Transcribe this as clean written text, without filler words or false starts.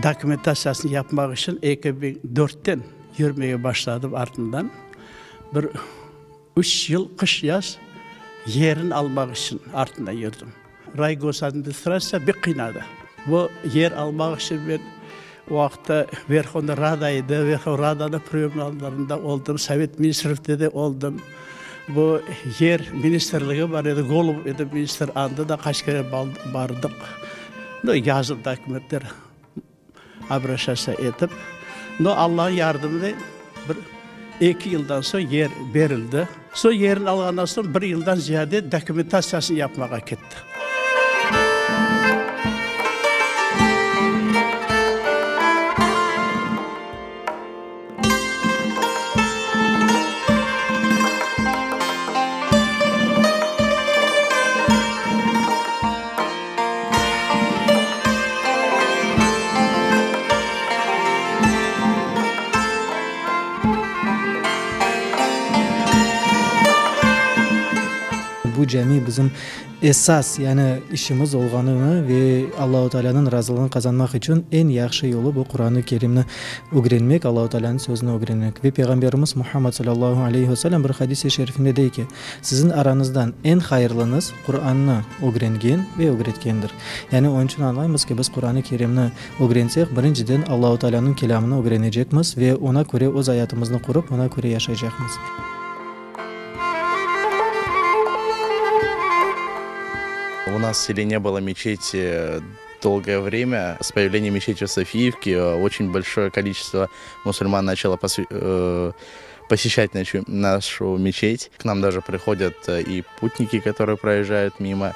Dokumentatsiyasını yapmaq içün 2004-ten yürmege başladım artından. Bir üç yıl qış-yaz yerini almaq içün artından yürdim. Raygosadministratsiya bek qıynadı. Bu yer almaq içün men o vaqıtta Verhovna Rada edi, Verhovna Radanıñ priyomlarında oldım, Sovet ministrlikte de oldım. Bu yer ministrligi bar edi, Golubov edi ministr, anda da qaç kere bardıq, no, yazıp dokumentler, obraşatsiya etip. No, Allanıñ yardımınen bir eki yıldan soñ yer berildi. Soñ yerini alğandan soñ bir yıldan ziyade dokumentatsiyasını yapmağa ketti. Bu cami bizim esas, yani işimiz olğanını ve Allahu Tealânıñ razılığını qazanmaq içün eñ yahşı yolu bu Quranı Kerimni ögrenmek, Allahu Tealânıñ sözüni ögrenmek. Ve Peyğamberimiz Muhammad salâllahu aleyhi ve selâm bir hadis-i şerifinde dey ki, Siziñ arañızdan eñ hayırlıñız Qurannı ögrengen ve ögretkendir. Yani onıñ içün añlaymız ki, biz Quranı Kerimni ögrensek, birinciden Allahu Tealânıñ kelâmını ögrenecekmiz ve oña köre öz ayatımıznı qurıp, oña köre yaşaycaqmız. У нас в селе не было мечети долгое время. С появлением мечети в Софиевке очень большое количество мусульман начало посещать нашу мечеть. К нам даже приходят и путники, которые проезжают мимо.